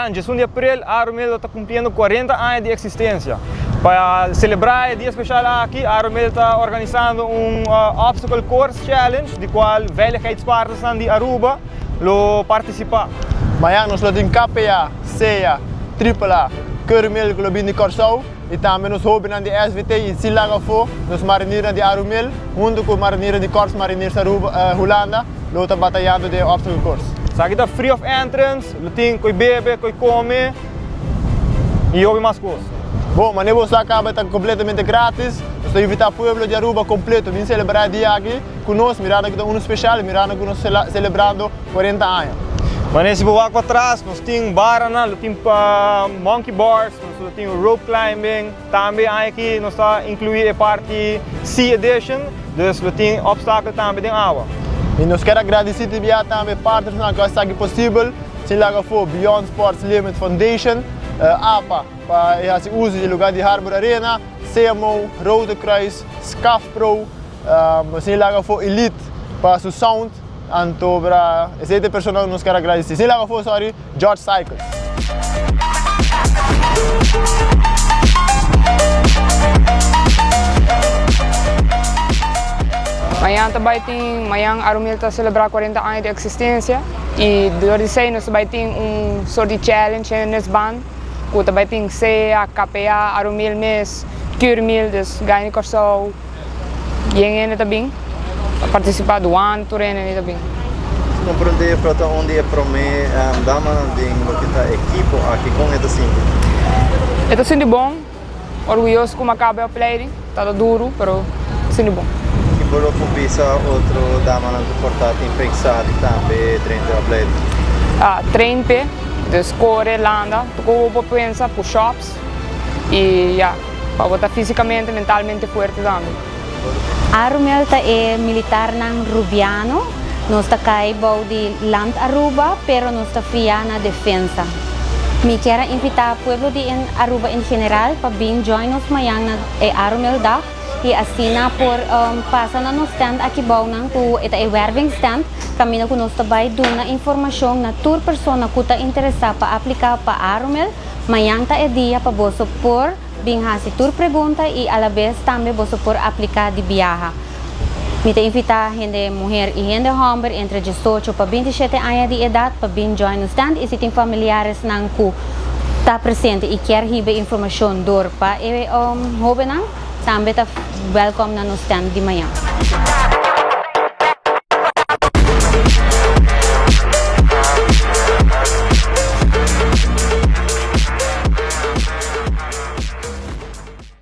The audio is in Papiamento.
Mañan, 11 di april, Arumil lo ta cumpliendo 40 aña di existencia. Pa celebra e dia special aki, Arumil ta organisando un Obstacle Course Challenge, di cual veiligheidspartners di Aruba lo participa. Mañan nos lo tin KPA, CEA, AAA, Keurmil cu lo bin di Corsou y tambe nos hobennan di SVT y sin laga afo nos mariniernan di Arumil hunto cu mariniernan di Korps Mariniers Aruba, Hulanda lo ta batayando den e Obstacle Course. Esaki ta free of entrance, lo tin coi bebe, coi come y hopi mas cos. Bon, manera bo sa caba ta completamente gratis. Nos ta invita pueblo di Aruba completo bin celebra e dia aki cu nos, mirando cu ta uno special y mirando cu nos celebrando 40 aña. Manera si bo wak patras nos tin baranan, lo tin monkey bars, nos lo tin rope climbing, tambe aña aki nos ta inclui e parti sea edition, dus lo tin obstakel tambe den awa. Y nos kier a gradici di bia tambe partnersnan cu a haci esaki posibel, sin laga afo Beyond Sports Limit Foundation, apa pa e haci uzo di e lugar di Harbor Arena, CMO, Rode Kruis, Scafpro, sin laga afo Elite pa su sound. Anto bra esei ta e persona ku nos kier a gradisí. Sin laga afó, sorry, George Cycles. Mañan ta bai tin, mañan Arumil ta selebrá 40 aña di eksistensia i dor di esei nos ta bai tin un sort di challenge den nos band ku ta bai tin sea, KPA, Arumil mes, Curmil, dus Gani di Kòrsou. Yen hende ta bin pa partisipá, duan tur hende ta bin. Komprondé e ta un di e promé damanan den loke ta ekipo aki, kon e ta sinti? E ta sinti bon, orguyoso ku mi a kaba e opleiding, tabata duru pero sinti bon. Ki bo lo por bisa otro damanan ku por ta tin pensa di tambe drenta e opleiding? Train p'e, dus kore, landa, tur ku bo por pensa, push-ups i ya. Pa bo ta físikamente, mentalmente fuerte tambe. Arumel ta e militarnan Rubiano. Nos ta kai bou di Land Aruba, pero nos ta fia na Defensa. Mi kier a invita pueblo di Aruba en general pa bin join nos mañan na e Arumel Dag y asina por pasa na nos stand aki bounan cu e ta e werving stand caminda cu nos ta bay duna informacion na tur persona cu ta interesa pa aplica pa Arumel. Mañan ta e dia pa boso por bin hasi tur pregunta y alabes tambe boso por aplica di biaha. Mi ta invita hende muher y hende homber entre diesocho pa bintishete aña di edad pa bin join nos stand y si tin familiaresnan cu ta presente y kier hiba informacion door pa e hobennan tambe ta welcome na nos stand di mañan.